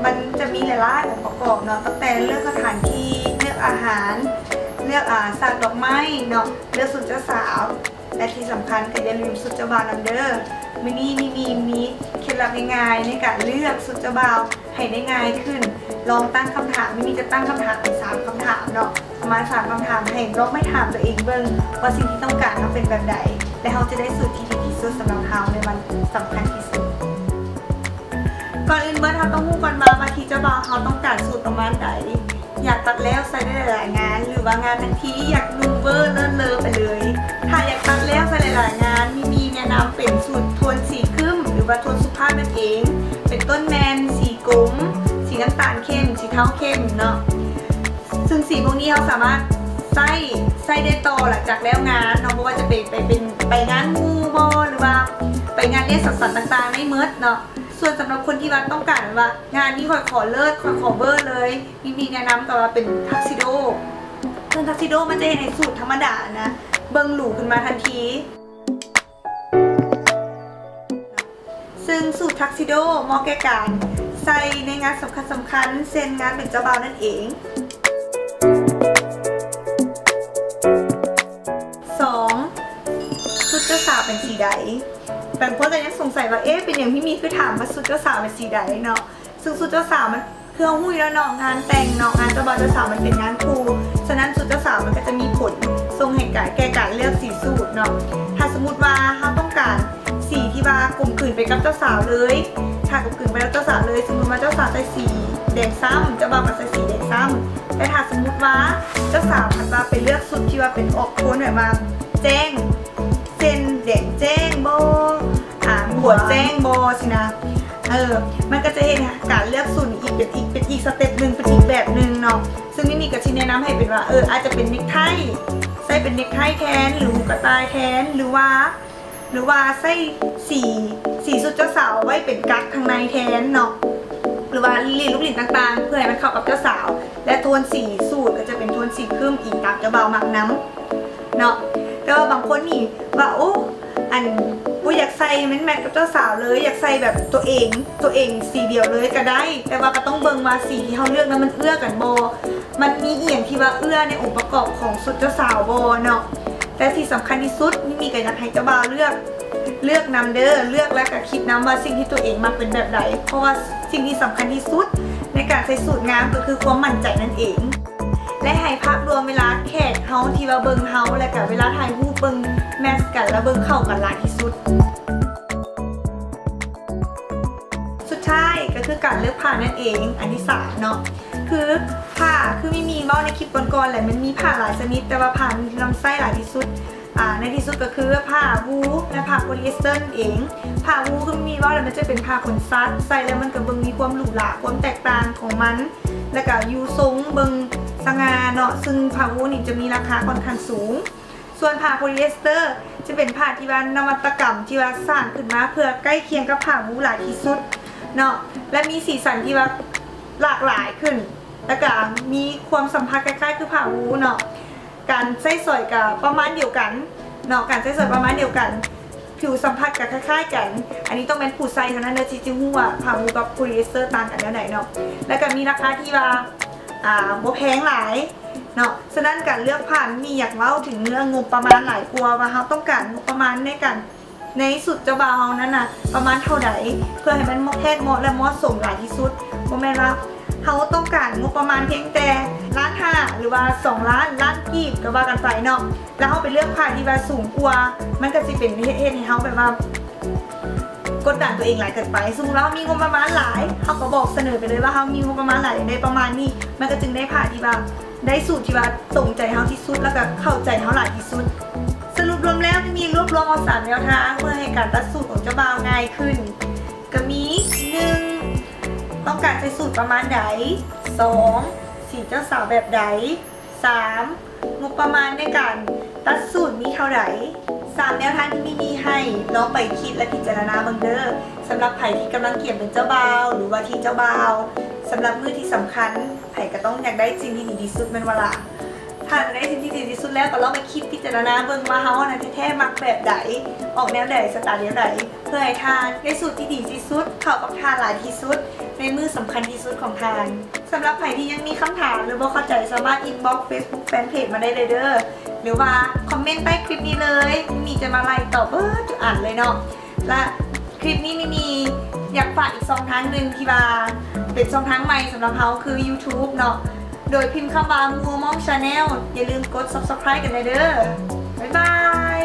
ມັນຈະມີຫຼາຍໆອົງປະກອບເນາະ, ຕັ້ງແຕ່ເລືອກສະຖານທີ່, ເລືອກອາຫານ, ເລືອກ ອາ ສາກດອກໄມ້ເນາະ, ເລືອກຊຸດເຈົ້າສາວ ແລະ ທີ່ສຳຄັນກໍຢ່າລືມຊຸດເຈົ້າບ່າວນຳເດີ. ມື້ນີ້ມີ ມີ ມີເຄັດລັບງ່າຍໆໃນການເລືອກຊຸດເຈົ້າບ່າວໃຫ້ໄດ້ງ່າຍຂຶ້ນ. ລອງຕັ້ງຄຳຖາມ, ມີ ມີຈະຕັ້ງຄຳຖາມເປັນສາມຄຳຖາມເນາະ, ປະມານສາມຄຳຖາມ, ໃຫ້ລອງໄປຖາມຕົວເອງເບິ່ງວ່າສິ່ງທີ່ຕ້ອງການເຮົາເປັນແບບໃດ ແລະ ເຮົາຈະໄດ້ສູດທີ່ດີທີ່ສຸດສຳລັບເຮົາໃນວັນສຳຄັນທີ່ສຸດ. ກ່ອນອື່ນເບິດ ເຮົາຕ້ອງຮູ້ກ່ອນວ່າ ວ່າທີ່ເຈົ້າບ່າວເຮົາຕ້ອງການສູດປະມານໃດ. ຢາກຕັດແລ້ວໃສ່ໄດ້ຫຼາຍໆງານ ຫຼືວ່າງານທັງທີ ຢາກນຸ່ງເວີເລີດເລີໄປເລີຍ. ຖ້າຢາກຕັດແລ້ວໃສ່ຫຼາຍໆງານ, ມີ ມີແນະນຳເປັນສູດໂທນສີຄຶ້ມ ຫຼືວ່າໂທນສຸພາບນັ້ນເອງ, ເປັນຕົ້ນແມ່ນສີກົມ, ສີນ້ຳຕານເຂັ້ມ, ສີເທົາເຂັ້ມເນາະ. ຊຶ່ງສີພວກນີ້ເຮົາສາມາດໃຊ້ ໃຊ້ໄດ້ຕໍ່ຫຼັງຈາກແລ້ວງານເນາະ, ບໍ່ວ່າຈະເປັນໄປ ເປັນໄປງານໝູ່ບໍ ຫຼືວ່າໄປງານລ້ຽງສັງສັນຕ່າງໆໄດ້ໝົດເນາະ. ສ່ວນສຳລັບຄົນທີ່ວ່າຕ້ອງການວ່າ ງານນີ້ຂ້ອຍຂໍເລີດ ຂ້ອຍຂໍເວີເລີຍ, ມີ ມີແນະນຳກໍວ່າເປັນທັກຊິໂດ. ເຊິ່ງທັກຊິໂດມັນຈະເຮັດໃຫ້ສູດທຳມະດານະ ເບິ່ງຫຼູຂຶ້ນມາທັນທີ. ເຊິ່ງສູດທັກຊິໂດເໝາະແກ່ການໃສ່ໃນງານສຳຄັນໆ ເຊັ່ນງານເປັນເຈົ້າບ່າວນັ້ນເອງ. ສອງ ຊຸດເຈົ້າສາວເປັນສີໃດ? ບາງຄົນກໍຍັງສົງໄສວ່າ ເອະ ເປັນຫຍັງພີ່ມີຄືຖາມວ່າຊຸດເຈົ້າສາວເປັນສີໃດເນາະ? ເຊິ່ງຊຸດເຈົ້າສາວມັນ ຄືເຮົາຮູ້ຢູ່ແລ້ວເນາະ, ງານແຕ່ງເນາະ, ງານເຈົ້າບ່າວເຈົ້າສາວມັນເປັນງານຄູ່, ສະນັ້ນຊຸດເຈົ້າສາວມັນກໍຈະມີຜົນສົ່ງໃຫ້ການ ແກ່ການເລືອກສີສູດເນາະ. ຖ້າສົມມຸດວ່າເຮົາຕ້ອງການສີທີ່ວ່າກົມກືນໄປກັບເຈົ້າສາວເລີຍ, ຖ້າກົມກືນໄປກັບເຈົ້າສາວເລີຍ, ສົມມຸດວ່າເຈົ້າສາວໃສ່ສີແດງຊ້ຳ, ເຈົ້າບ່າວກໍໃສ່ສີແດງຊ້ຳ. ແຕ່ຖ້າສົມມຸດວ່າເຈົ້າສາວພັດວ່າໄປເລືອກຊຸດທີ່ວ່າເປັນອອກໂທນແບບວ່າແຈ້ງ ເຊັ່ນແດງແຈ້ງບໍ ອາ ບົວແຈ້ງບໍຊີ້ນະ, ເອີ ມັນກໍຈະເຮັດໃຫ້ການເລືອກສູດນີ້ອີກ ເປັນອີກ ເປັນອີກສະເຕັບໜຶ່ງ ເປັນອີກແບບໜຶ່ງເນາະ. ເຊິ່ງມິມີກໍຊິແນະນຳໃຫ້ເປັນວ່າ ເອີ ອາດຈະເປັນເນັກໄທ ໃສ່ເປັນເນັກໄທແທນ ຫຼື ຫູກະຕ່າຍແທນ ຫຼືວ່າ ຫຼືວ່າໃສ່ສີ ສີຊຸດເຈົ້າສາວໄວ້ເປັນກັກທາງໃນແທນເນາະ ຫຼືວ່າລີດລູກຫຼິ້ນຕ່າງໆ ເພື່ອໃຫ້ມັນເຂົ້າກັບເຈົ້າສາວ ແລະ ໂທນສີສູດກໍຈະເປັນໂທນສີຄຶ້ມອີງຕາມເຈົ້າບ່າວມັກນຳ ເນາະ. ແຕ່ວ່າບາງຄົນນີ້ວ່າ ໂອ້ ອັນ ບໍ່ຢາກໃສ່ໃຫ້ມັນແມັດກັບເຈົ້າສາວເລີຍ, ຢາກໃສ່ແບບຕົວເອງ ຕົວເອງສີດຽວເລີຍກໍໄດ້, ແຕ່ວ່າກໍຕ້ອງເບິ່ງວ່າສີທີ່ເຮົາເລືອກນັ້ນມັນເອື້ອກັນບໍ່, ມັນມີອີ່ຫຍັງທີ່ວ່າເອື້ອໃນອົງປະກອບຂອງຊຸດເຈົ້າສາວບໍ່ເນາະ. ແຕ່ທີ່ສຳຄັນທີ່ສຸດ ມີມີກໍຢາກໃຫ້ເຈົ້າບ່າວເລືອກ ເລືອກນຳເດີ, ເລືອກແລ້ວກໍຄິດນຳວ່າສິ່ງທີ່ຕົວເອງມັກເປັນແບບໃດ, ເພາະວ່າສິ່ງທີ່ສຳຄັນທີ່ສຸດໃນການໃສ່ສູດງາມກໍຄືຄວາມໝັ້ນໃຈນັ້ນເອງ. ແລະ ໃຫ້ພາບລວມເວລາແຂກເຮົາທີ່ວ່າເບິ່ງເຮົາ ແລະກະເວລາຖ່າຍຮູບເບິ່ງແມັດກັນ ແລະເບິ່ງເຂົ້າກັນຫຼາຍທີ່ສຸດ. ສຸດທ້າຍກໍຄືການເລືອກຜ້ານັ້ນເອງ ອັນທີສາມເນາະ. ຄືຜ້າ ຄືມີມີເວົ້າໃນຄລິບກ່ອນໆ ແຫຼະ ມັນມີຜ້າຫຼາຍຊະນິດ ແຕ່ວ່າຜ້າທີ່ນຳໃຊ້ຫຼາຍທີ່ສຸດ ອາ ໃນທີ່ສຸດກໍຄືຜ້າວູ ແລະ ຜ້າໂພລີເອສເຕີນັ້ນເອງ. ຜ້າວູ ຄືມີເວົ້າແລ້ວ ມັນຈະເປັນຜ້າຂົນສັດ ໃສ່ແລ້ວມັນກໍເບິ່ງມີຄວາມຫຼູຫຼາ ຄວາມແຕກຕ່າງຂອງມັນ ແລ້ວກໍຢູ່ຊົງເບິ່ງສະຫງ່າເນາະ. ຊຶ່ງຜ້າວູນີ້ຈະມີລາຄາຂ້ອນຂ້າງສູງ. ສ່ວນຜ້າໂພລີເອສເຕີຈະເປັນຜ້າທີ່ວ່ານະວັດຕະກຳທີ່ວ່າສ້າງຂຶ້ນມາເພື່ອໃກ້ຄຽງກັບຜ້າວູຫຼາຍທີ່ສຸດເນາະ ແລະ ມີສີສັນທີ່ວ່າຫຼາກຫຼາຍຂຶ້ນ ແລ້ວກະມີຄວາມສຳຜັດຄ້າຍໆຄືຜ້າວູເນາະ. ການໃຊ້ສອຍກະປະມານດຽວກັນເນາະ, ການໃຊ້ສອຍປະມານດຽວກັນ, ຜິວສຳຜັດກະຄ້າຍໆກັນ. ອັນນີ້ຕ້ອງແມ່ນຜູ້ໃຊ້ເທົ່ານັ້ນເດີ ທີ່ຈະຮູ້ວ່າຜ້າວູກັບໂພລີເອສເຕີຕ່າງກັນແນວໃດເນາະ. ແລ້ວກະມີລາຄາທີ່ວ່າ ອ່າ ບໍ່ແພງຫຼາຍເນາະ. ສະນັ້ນການເລືອກຜ້ານີ້ຢາກເວົ້າເຖິງເລື່ອງງົບປະມານຫຼາຍກວ່າ ວ່າເຮົາຕ້ອງການງົບປະມານໃນການ ໃນຊຸດເຈົ້າບ່າວເຮົານັ້ນນະ ປະມານເທົ່າໃດ ເພື່ອໃຫ້ມັນເໝາະ ແທດເໝາະ ແລະ ເໝາະສົມຫຼາຍທີ່ສຸດ. ບໍ່ແມ່ນວ່າເຮົາຕ້ອງການງົບປະມານພຽງແຕ່ລ້ານຫ້າ ຫຼືວ່າສອງລ້ານ ລ້ານກີບ ກໍວ່າກັນໄປເນາະ, ແລ້ວເຮົາໄປເລືອກຜ້າທີ່ວ່າສູງກວ່າ ມັນກໍຊິເປັນເຮັດ ເຮັດໃຫ້ເຮົາແບບວ່າກົດດັນຕົວເອງຫຼາຍເກີນໄປ. ສົມມຸດວ່າເຮົາມີງົບປະມານຫຼາຍ ເຮົາກໍບອກສະເໜີໄປເລີຍວ່າເຮົາມີງົບປະມານຫຼາຍ ຢາກໄດ້ປະມານນີ້ ມັນກໍຈຶ່ງໄດ້ຜ້າທີ່ວ່າ ໄດ້ສູດທີ່ວ່າຕົງໃຈເຮົາທີ່ສຸດ ແລ້ວກໍເຂົ້າໃຈເຮົາຫຼາຍທີ່ສຸດ. ສະຫຼຸບລວມແລ້ວ ມີ ມີລວບລວມເອົາສາມແນວທາງເພື່ອໃຫ້ການຕັດສູດຂອງເຈົ້າບ່າວງ່າຍຂຶ້ນ ກໍມີ ໜຶ່ງ ຕ້ອງການໃສ່ສູດປະມານໃດ, ສອງ ສີເຈົ້າສາວແບບໃດ, ສາມ ງົບປະມານໃນການຕັດສູດມີເທົ່າໃດ. ສາມແນວທາງທີ່ມີນີ້ ໃຫ້ລອງໄປຄິດ ແລະ ພິຈາລະນາເບິ່ງເດີ. ສຳລັບໃຜທີ່ກຳລັງກຽມເປັນເຈົ້າບ່າວ ຫຼືວ່າທີ່ເຈົ້າບ່າວ, ສຳລັບມື້ທີ່ສຳຄັນ ໃຜກໍຕ້ອງຢາກໄດ້ສິ່ງທີ່ດີທີ່ສຸດແມ່ນບໍ່ລະ? ໃຜ ຖ້າໄດ້ສິ່ງທີ່ດີທີ່ສຸດແລ້ວ ກໍລອງໄປຄິດພິຈາລະນາເບິ່ງວ່າເຮົານັ້ນແທ້ໆມັກແບບໃດ, ອອກແນວໃດ, ສະໄຕລ໌ແນວໃດ ເພື່ອໃຫ້ທ່ານໄດ້ສູດທີ່ດີທີ່ສຸດ ເຂົ້າກັບທ່ານຫຼາຍທີ່ສຸດ ໃນມື້ສຳຄັນທີ່ສຸດຂອງທ່ານ. ສຳລັບໃຜທີ່ຍັງມີຄຳຖາມ ຫຼື ບໍ່ເຂົ້າໃຈ ສາມາດອິນບັອກເຟສບຸກແຟນເພຈມາໄດ້ເລີຍເດີ້ ຫຼືວ່າຄອມເມັນໃຕ້ຄລິບນີ້ເລີຍ. ມີຈະມາໄລ່ຕອບເບິດທຸກອັນເລີຍເນາະ. ແລະ ຄລິບນີ້ມີ ມີ ຢາກຝາກອີກຊ່ອງທາງໜຶ່ງທີ່ວ່າເປັນຊ່ອງທາງໃໝ່ສຳລັບເຮົາ ຄື YouTube ເນາະ ໂດຍພິມຄຳວ່າ Muamong Channel. ຢ່າລືມກົດ Subscribe ກັນແດ່ເດີ້. ບາຍບາຍ.